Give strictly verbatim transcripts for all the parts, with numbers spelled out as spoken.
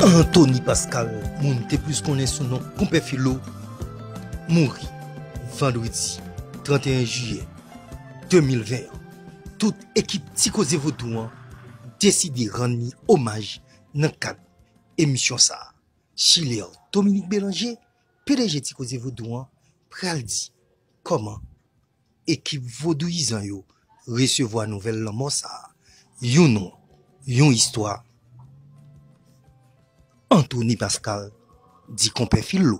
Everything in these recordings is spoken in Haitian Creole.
Anthony Pascal, moun te plis konnen sou non Konpè Filo, mouri vandredi trannteyen jiyè de mil ven an. Tout ekip Ti Koze Vodou an deside rann li omaj nan kad emisyon sa a. Chiler Dominique Bélanger, P D G Ti Koze Vodou an, pral di kòman ekip vodouyizan yo resevwa nouvèl lanmò sa a. Yon non, yon istwa. Anthony Pascal di Konpè Filo.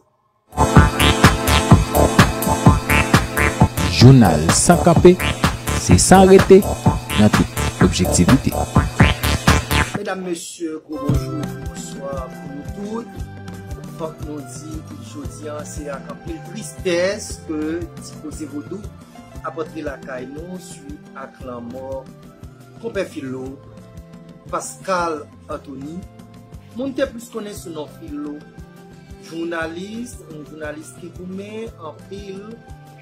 Jounal san kanpe, se san rete nan tout objektivite. Medam, mesye, gwo bonjou, bonswa pou nou tout. Fòk nou di, jodi a, se ak anpil tristès ke Ti Koze Vodou ap antre lakay nou swit ak lanmò Konpè Filo, Pascal Anthony. Moun te plis konnen sou non Filo. Jounalis, yon jounalis ki goumen anpil,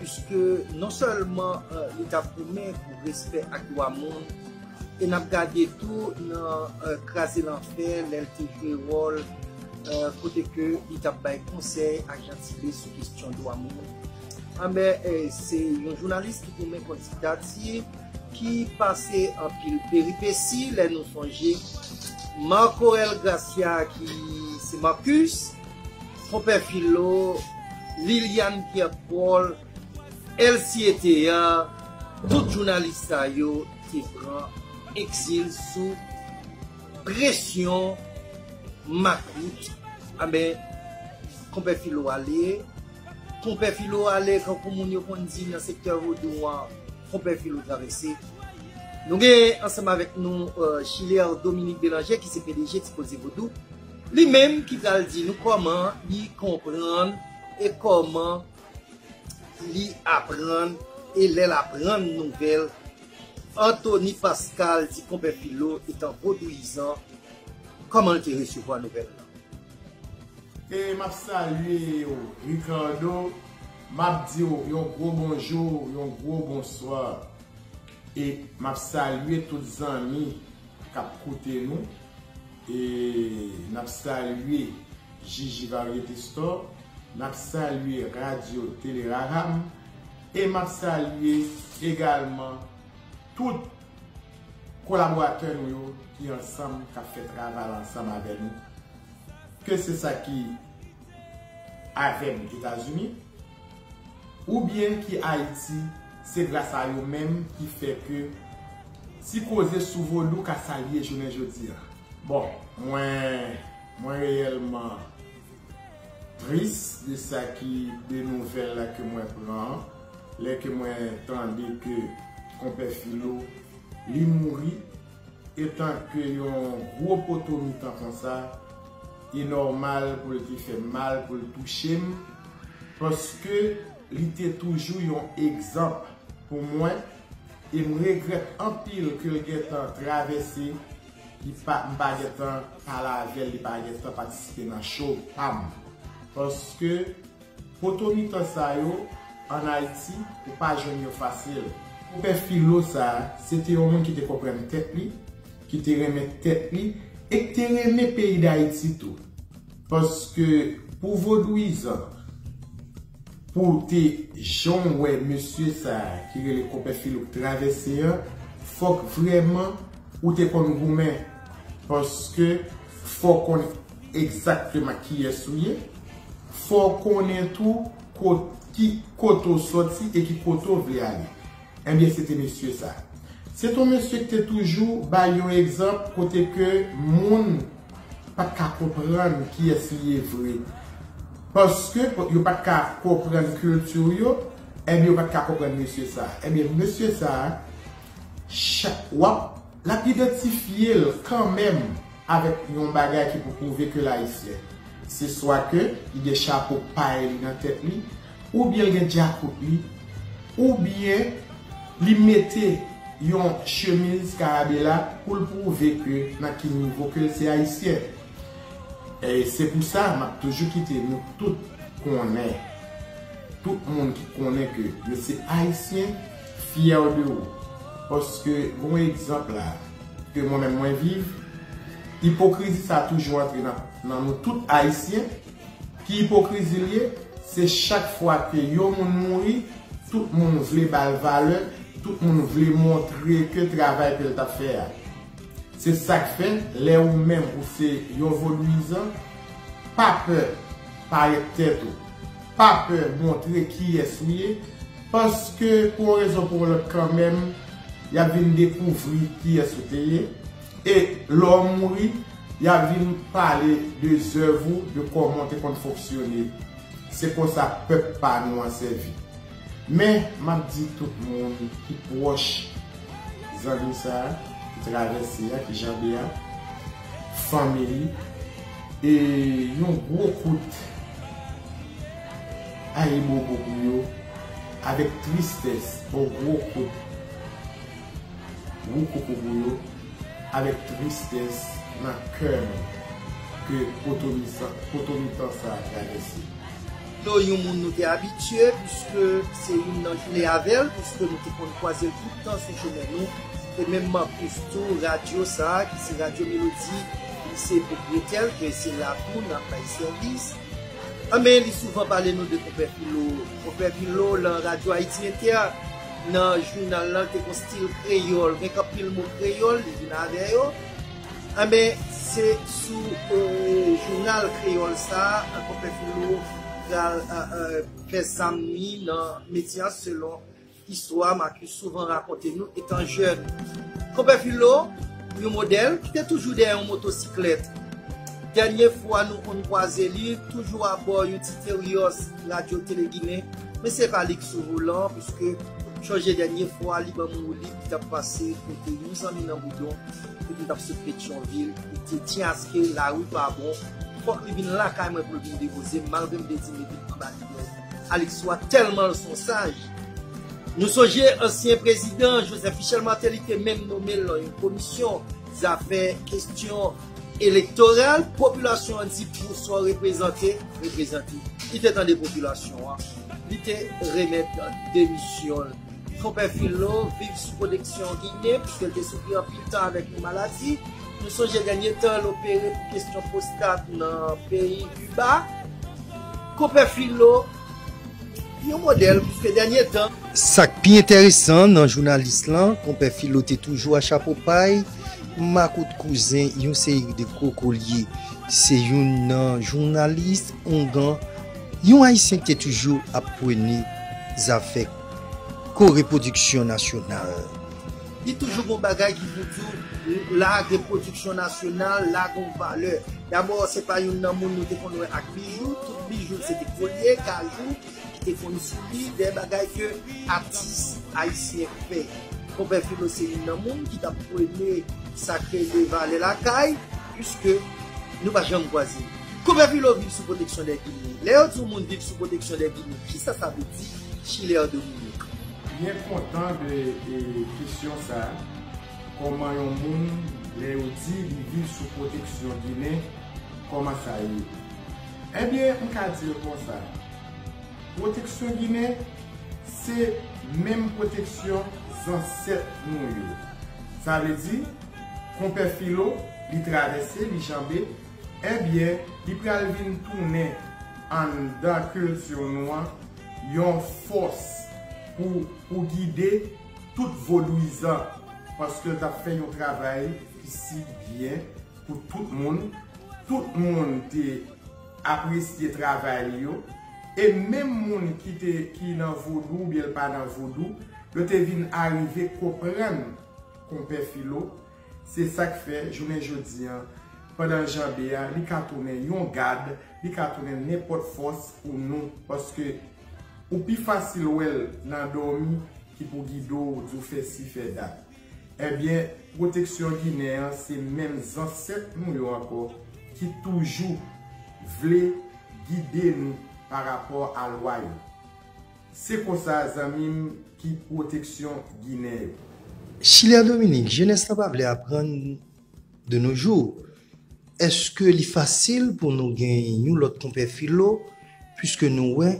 piske non sèlman li t ap goumen pou respè ak dwa moun, e n ap gade tou nan Kraze Lanfè, lè l te jwe wòl kote ke li t ap bay konsèy ak Jean Tibé sou kesyon dwa moun. Anben, se yon jounalis ki goumen kont diktati, ki pase anpil peripesi, lè nou sonje Marc Aurel Gracia ki se Marcus, Konpè Filo, Liliane Pierre Paul, Elsie Théa, tout jounalis sa yo te pran egzil sou presyon makout. Anben, Konpè Filo ale. Konpè Filo ale, kankou moun yo konn di nan sektè vodou an, Konpè Filo travèse. Nou gen ansanm avèk nou Chiler Dominique Bélanger ki se P D G Ti Koze Vodou. Li menm ki pral di nou kòman li konprann e kòman li aprann, e lè l aprann nouvèl Anthony Pascal di Konpè Filo etan vodouyizan, kòman l te resevwa nouvèl lan. E m ap salye w, Ricardo. M ap di w yon gwo bonjou, yon gwo bonswa. E m ap salye tout zanmi k ap koute nou. E n ap salye Jiji Variety Store. N ap salye Radyo Tele Raham. E m ap salye egalman tout kolaboratè nou yo ki ansanm, k ap fè travay la ansanm avè nou. Ke se sa ki avè m Etazini, oubyen ki Ayiti, se gras a yo menm ki fè ke Ti Koze sou Vodou ka sa l ye jounen jodi a. Bon, mwen, mwen reyèlman tris de sa ki, de nouvèl la ke mwen pran an, lè ke mwen tande ke Konpè Filo, li mouri, etan ke yon gwo poto mitan konsa, e nòmal pou l te fè m mal, pou l touche m, paske li te toujou yon egzanp pou mwen, e m regrèt anpil ke l gentan travèse, li pa, m pa gentan pale avè l, li pa gentan patisipe nan show pa m. Paske poto mitan sa yo, ann Ayiti, ou pa jwenn yo fasil. Konpè Filo sa a, se te yon moun ki te konprann tèt li, ki te renmen tèt li, e ki te renmen peyi Dayiti tou. Paske pou vodouyizan, pou w te jan w wè mesye sa a ki rele Konpè Filo k travèse an, fòk vrèman ou te konn goumen. Paske fò w konn egzakteman kiyès ou ye, fò w konnen tou kot, ki kote w sòti e ki kote w vle ale. Ebyen, se te mesye sa. Se te yon mesye ki te toujou bay yon egzanp kote ke moun pa t ka konprann kiyès li ye vre. Paske yo pa t ka konprann kilti yo, ebyen, yo pa t ka konprann mesye sa. Ebyen, mesye sa, w ap, l ap idantifye l kanmenm avèk yon bagay ki pou pwouve ke l ayisyen. Se swa ke li gen chapo pay li nan tèt li, oubyen l gen djakout li, oubyen li mete yon chemiz skarabela pou l pwouve ke nan ki nivo ke l se ayisyen. E se pou sa m ap toujou kite nou tout konnen, tout moun ki konnen ke yo se ayisyen, fyè de ou. Paske gon egzanp la ke mwen menm mwen viv, Ipokrizi sa toujou antre nan, nan nou tout Ayisyen. Ki ipokrizi l ye? Se chak fwa ke yon moun mouri, tout moun vle ba l valè, tout moun vle montre ke travay ke l t ap fè a. Se sa k fè, lè ou menm ou se yon vodouyizan, pa pè parèt tèt ou, pa pè montre kiyès ou ye, paske pou yon rezon pou yon lòt kanmenm, y ap vin dekouvri kiyès ou te ye, e lè w mouri, y ap vin pale de zèv ou, de kòman w te konn fonksyone. Se konsa pèp pa nou an sèvi. Men, m ap di tout moun ki pwòch zanmi sa a, ki travèse a, ki janbe a, fanmi li, e yon gwo kout ayibobo pou yo, avèk tristès, yon gwo kout woukoukou pou yo, avèk tristès nan kè nou, ke potomitan, potomitan sa a travèse. Filo yon moun nou te abitye, piske se youn nan jounen avè l, piske nou te konn kwaze l tout tan sou chemen nou. E menm Marcus tou, radyo sa a, ki se Radyo Melodi, li se pwopriyetè l, ke se la tou n ap bay sèvis. Anben, li souvan pale nou de Konpè Filo. Konpè Filo, nan Radyo Ayiti Entè, nan jounal lan, te gon stil kreyòl. Gen anpil mo kreyòl, li vin avè yo. Anben, se sou, eh, jounal kreyòl sa a, Konpè Filo pral, eh, eh, fè zam li nan metye a selon istwa Marcus souvan rakonte nou etan jèn. Konpè Filo, yon modèl ki te toujou dèyè yon motosiklèt. Dènye fwa nou konn kwaze li, toujou abò yon ti Terios, radyo tele ginen, men se pa li k sou volan, piske chonje dènye fwa li ban m woulib ki t ap pase kote yon zanmi nan Boudon, epi m t ap sot Petyonvil, li te tyen aske lari pa bon, fòk li vin lakay mwen pou l vin depoze m, malgre m te di m mete l anba lidè Alix Roy, tèlman l se yon saj. Nou sonje ansyen prezidan Joseph Michel Martelly te menm nonmen l nan yon komisyon zafè kesyon elektoral. Popilasyon an di pou sa w reprezante, reprezante. Li te tande popilasyon an, li te remèt demisyon l. Konpè Filo viv sou pwoteksyon Ginen, piske l te soufri anpil tan avèk yon maladi. Nou sonje dènye tan l opere pou kesyon pwostat nan peyi Kiba. Konpè Filo, yon modèl, piske dènye tan. Sa k pi enteresan nan jounalis lan, Konpè Filo te toujou a chapo pay, makout kouzen, yon seri de gwo kolye. Se youn nan jounalis, oungan, yon Ayisyen ki te toujou ap prene zafè korepwodiksyon nasyonal. Li toujou gon bagay ki pou di w, lage pwodiksyon nasyonal, lage yon valè. Dabò, se pa youn nan moun nou te konn wè ak bijou, tout bijou l se te kolye, kajou, ki te konn sou li, de bagay ke atis ayisyen fè. Konpè Filo se youn nan moun ki t ap prene sa k rele valè lakay, piske nou pa janm kwaze. Konpè Filo viv sou pwoteksyon dè Ginen. Lè yo di yon moun viv sou pwoteksyon dè Ginen, kisa sa vle di, Chiler Dominique? Byen kontan de, e, kesyon sa. Kòman yon moun, lè yo di li viv sou pwoteksyon Ginen, kòman sa ye? Ebyen, m ka di l konsa. Pwoteksyon Ginen, se menm pwoteksyon zansèt nou yo. Sa vle di, Konpè Filo, li travèse, li janbe, ebyen, li pral vin tounen anndan kilti nou an yon fòs pou, pou gide tout vodouyizan, paske l t ap fè yon travay ki si byen pou tout moun. Tout moun te apresye travay li yo, e menm moun ki te, ki nan vodou oubyen l pa nan vodou, yo te vin arive konprann Konpè Filo. Se sa k fè, jounen jodi an, pandan l janbe a, li ka tounen yon gad, li ka tounen nenpòt fòs pou nou, paske ou pi fasil wè l nan dòmi ki pou gide w, di w fè si, fè dat. Ebyen, pwoteksyon Ginen an, se menm zansèt nou yo ankò ki toujou vle gide nou pa rapò a lwa yo. Se konsa, zanmi m, ki pwoteksyon Ginen yo. Chiler Dominique, jenès lan pa vle aprann de nos jours. Èske li fasil pou nou gen yon lòt Konpè Filo, piske nou wè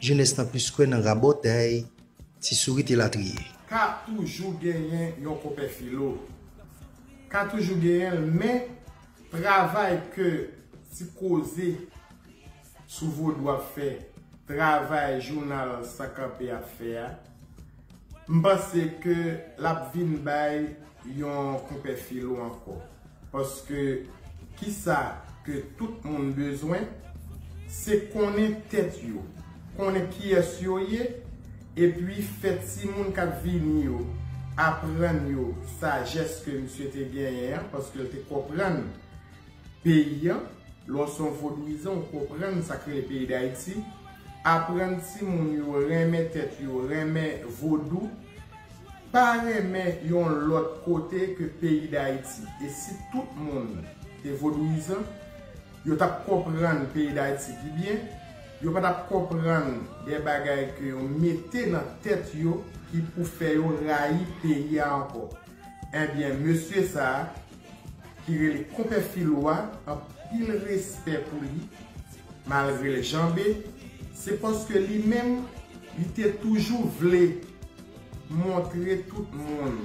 jenès lan plis kwè nan rabòtay, ti sourit elatriye? Ka toujou genyen yon Konpè Filo. Ka toujou genyen l, men Travay ke Ti Koze sou Vodou ap fè, travay jounal San Kanpe ap fè a, m panse ke l ap vin bay yon Konpè Filo ankò. Paske kisa ke tout moun bezwen, se konnen tèt yo, konnen kiyès yo ye, epi fè timoun k ap vini yo aprann yo sajès ke misye te genyen an, paske l te konprann peyi an. Lè w se yon vodouyizan, ou konprann sa k rele peyi Dayiti. Aprann timoun yo renmen tèt yo, renmen vodou. Pa renmen yon lòt kote ke peyi Dayiti. E si tout moun te vodouyizan, yo t ap konprann peyi Dayiti pi byen, yo pa t ap konprann de bagay ke yo mete nan tèt yo ki pou fè yo rayi peyi a ankò. Ebyen, mesye sa a, ki rele Konpè Filo a, anpil respè pou li, malgre l janbe, se paske li menm, li te toujou vle montre tout moun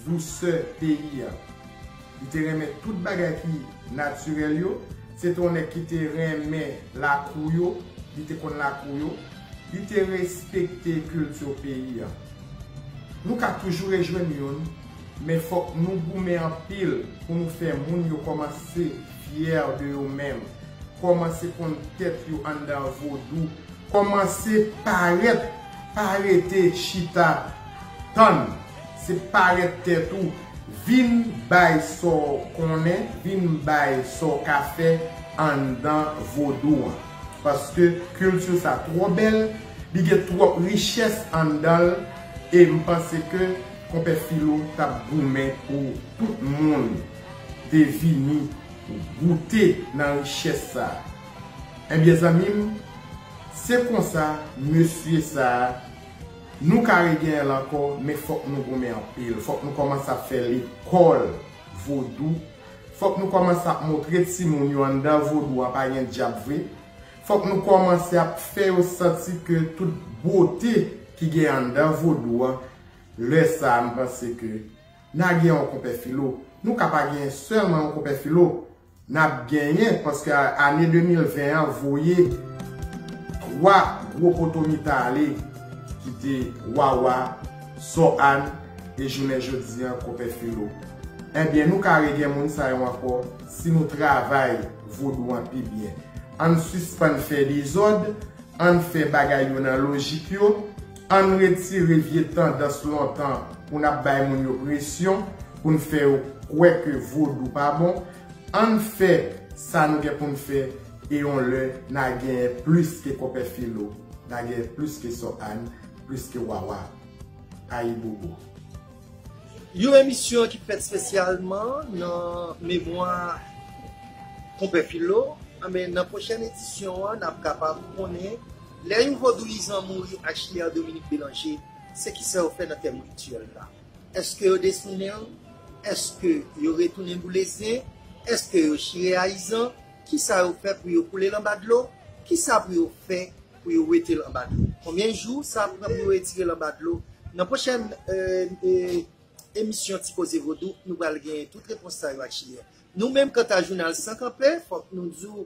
dousè peyi a. Li te renmen tout bagay ki natirèl yo. Se te yon nèg ki te renmen lakou yo, li te konn lakou yo, li te respekte kilti peyi a. Nou ka toujou rejwenn youn, men fòk nou goumen anpil pou nou fè moun yo kòmanse fyè de yo menm, kòmanse konn tèt yo anndan vodou, kòmanse parèt, pa rete chita tann, se parèt tèt ou, vin bay sa w konnen, vin bay sa w ka fè anndan vodou an. Paske kilti sa twò bèl, li gen twòp richès anndan l, e m panse ke Konpè Filo t ap goumen pou tout moun te vini goute nan richès sa a. Ebyen, zanmi m, se konsa, mesye sa a, nou ka regenyen l ankò, men fòk nou goumen anpil. Fòk nou kòmanse ap fè lekòl vodou. Fòk nou kòmanse ap montre timoun yo anndan vodou an pa gen dyab vre. Fòk nou kòmanse ap fè yo santi ke tout bote ki gen anndan vodou an, lè sa a, m panse ke n a gen yon Konpè Filo. Nou ka pa gen sèlman yon Konpè Filo, n ap genyen, paske a- ane de mil ven an voye twa gwo poto mita ale, ki te Wawa, Sò Ann, e jounen jodi an, Konpè Filo. Ebyen, nou ka regen moun sa yo ankò si nou travay vodou an pi byen. Ann sispann fè dezòd, ann fè bagay yo nan lojik yo, ann retire vye tandans lontan pou n ap bay moun yo presyon, pou n fè yo kwè ke vodou pa bon, ann fè sa nou gen pou n fè, e yon lè n a genyen plis ke Konpè Filo, n a genyen plis ke Sò Ann, plis ke Wawa. Ayibobo. Yon emisyon ki fèt espesyalman nan memwa Konpè Filo. Anben, nan pwochèn edisyon an, n ap kapab konnen lè yon vodouyizan mouri ak chilè Dominique Bélanger, se kisa yo fè nan tèm rityèl la. Èske yo detounen l? Èske yo retounen boule zen? Èske yo chire ayizan? Kisa yo fè pou yo koule l anba dlo? Kisa pou yo fè pou yo wete l anba dlo? Konbyen jou sa pran pou yo retire l anba dlo? Nan pwochèn emisyon Ti Koze Vodou, nou pral gen tout repons sa yo ak chilè. Nou menm, kanta jounal San Kanpe, fòk nou di w,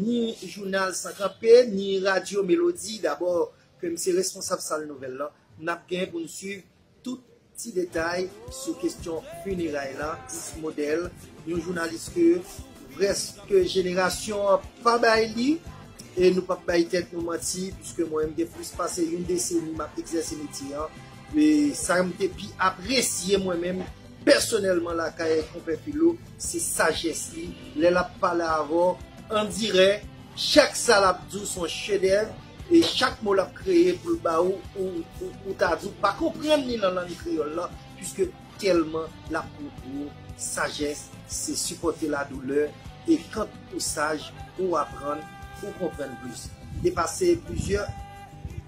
ni jounal San Kanpe, ni Radyo Melodi, dabò, ke m se responsab sal nouvèl lan, n ap gen pou n swiv tout ti detay sou kesyon fineray la, jis modèl yon jounalis ke prèske jenerasyon an pa bay li, e nou p ap bay tèt nou manti, piske mwen menm gen plis pase yon deseni m ap egzèse metye an, e sa m te pi apresye mwen menm pèsonèlman lakay Konpè Filo, se sajès li, lè l ap pale avè w, andirè, chak sa l ap di w se yon chedèv, e chak mo l ap kreye pou l ba ou, ou, ou, ou ta di w pa konprann li nan lang kreyòl lan, piske tèlman l ap montre w sajès, se sipòte ladoulè, e kan ou saj, ou aprann, ou konprann plis. Te pase plizyè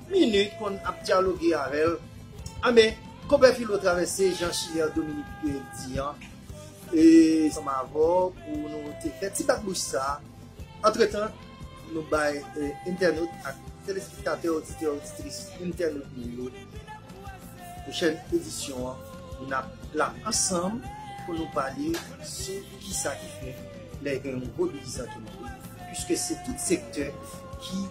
minit konn ap dyaloge avè l, anben, Konpè Filo travèse jan chilè Dominique di an, e ansanm avè w pou nou te fè ti bat bouch sa. Antretan, nou bay entènot ak telespektatè, oditè, oditris, entènot nou yo pwochèn edisyon an, n ap la ansanm. Pou nou pale sou kisa ki fè lè gen yon mobilizan ki mouri, piske se tout sektè ki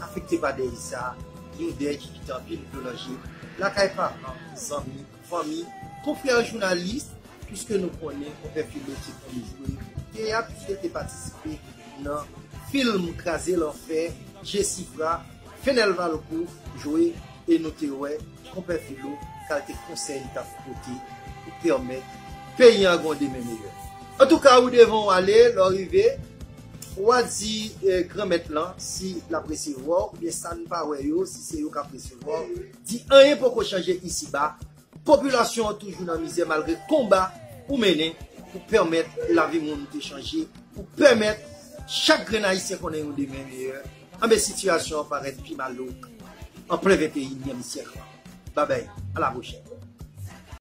afekte pa dèy sa, yon dèy ki kite anpil dlo nan je lakay paran, zanmi, fanmi, konfrè jounalis, piske nou konnen konpè Filo te konn jwe teyat, li te patisipe nan fim Kraze Lanfè, Jesifra, Fenel Valcourt jwe, e nou te wè konpè Filo kalite konsèy li t ap pote pou pèmèt peyi an gen yon demen meyè. Antouka, ou devan w ale, lè w rive, w a di eh, Granmèt lan si l ap resevwa w, oubyen sa n pa wè yo, si se yo k ap resevwa w. Di anyen poko chanje isiba, popilasyon an toujou nan mizè malgre konba ou mennen pou pèmèt lavi moun te chanje, pou pèmèt chak grenn Ayisyen konnen yon demen meyè. Anben, sitiyasyon an parèt pi malouk an plen venteyinyèm syèk lan. Babay, a la pwochèn.